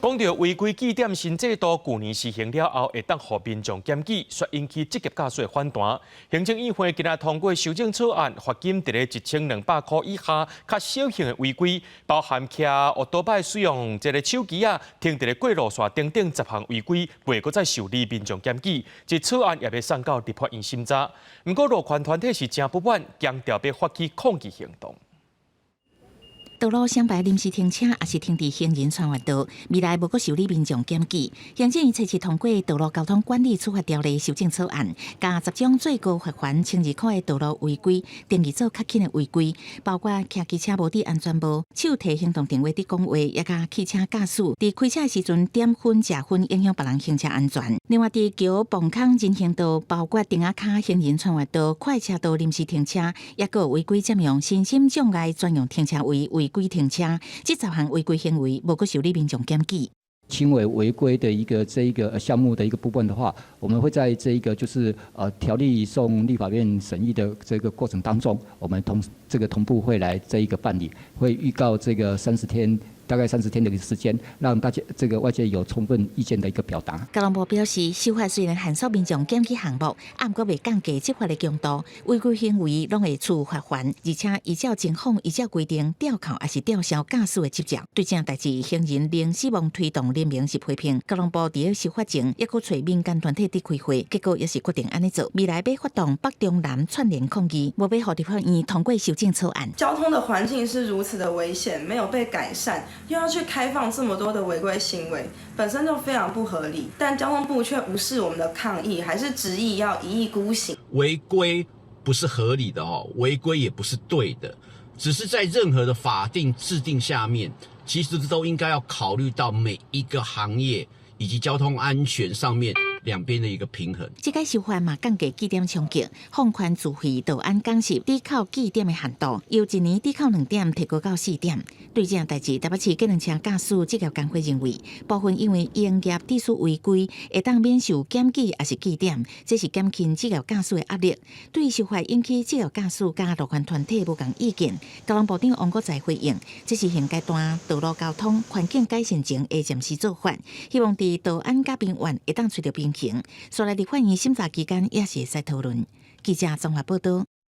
講到違規記點新制度，舊年施行了後，會當予民眾檢舉，煞引起職業駕駛反彈。行政院會今仔通過修正草案，罰金佇咧1200箍以下，較小型的違規，包含騎歐多擺使用這個手機仔，停佇咧過路線等等十項違規，袂閣再受理民眾檢舉。這草案也欲送到立法院審查。毋過路權團體是誠不滿，強調欲發起抗議行動。道路雙排臨時停車，抑是停佇行人穿越道，未來無閣受理民眾檢舉。行政院初七通過《道路交通管理處罰條例》修正草案，共十種最高罰鍰1200箍的道路違規定義做較輕的違規，包括騎機車無戴安全帽、手提行動電話佇講話，抑佮汽車駕駛佇開車的時陣點薰食薰，影響別人行車安全。另外，佇橋磅空人行道，包括釘仔跤行人穿越道、快車道臨時停車，抑閣違規佔用身心障礙專用停車位違規停車，這十項違規行為無閣受理民眾檢舉。輕微違規的一個這一個項目的一個部分的話，我們會在這一個就是條例送立法院審議的這個過程當中，我們同這個同步會來這一個辦理，會預告這個三十天，大概三十天的一個時間，讓大家這個外界有充分意見的一個表達。交通部表示，修法雖然限縮民眾檢舉項目，毋過袂降低執法的強度，違規行為攏會處罰鍰，而且依照情況依照規定吊扣抑是吊銷駕駛的執照。對這代誌，行人零死亡推動聯盟是批評，交通部佇咧修法前，抑閣揣民間團體佇開會，結果也是決定按呢做。未來欲發動北中南串聯抗議，無欲予立法院通過修正草案。交通的環境是如此的危險，沒有被改善。又要去開放這麼多的違規行為，本身就非常不合理。但交通部卻無視我們的抗議，還是執意要一意孤行。違規不是合理的哦，違規也不是對的，只是在任何的法定制定下面，其實都應該要考慮到每一個行業以及交通安全上面兩邊的一個平衡。這擺修法嘛降低記點衝擊，放寬自費道安講習抵扣記點的限度，由一年抵扣2點提高到4點。對這樣代誌，台北市計程車駕駛職業工會認為，部分因為營業秩序違規，會當免受檢舉抑是記點，這是減輕職業駕駛的壓力。對修法引起職業駕駛佮路權團體無仝意見，交通部長王國材回應，這是現階段道路交通環境改善前的暫時做法，希望佇道安佮平穩會當揣著平衡。所來立法院審查期間也是會使討論。記者綜合報道。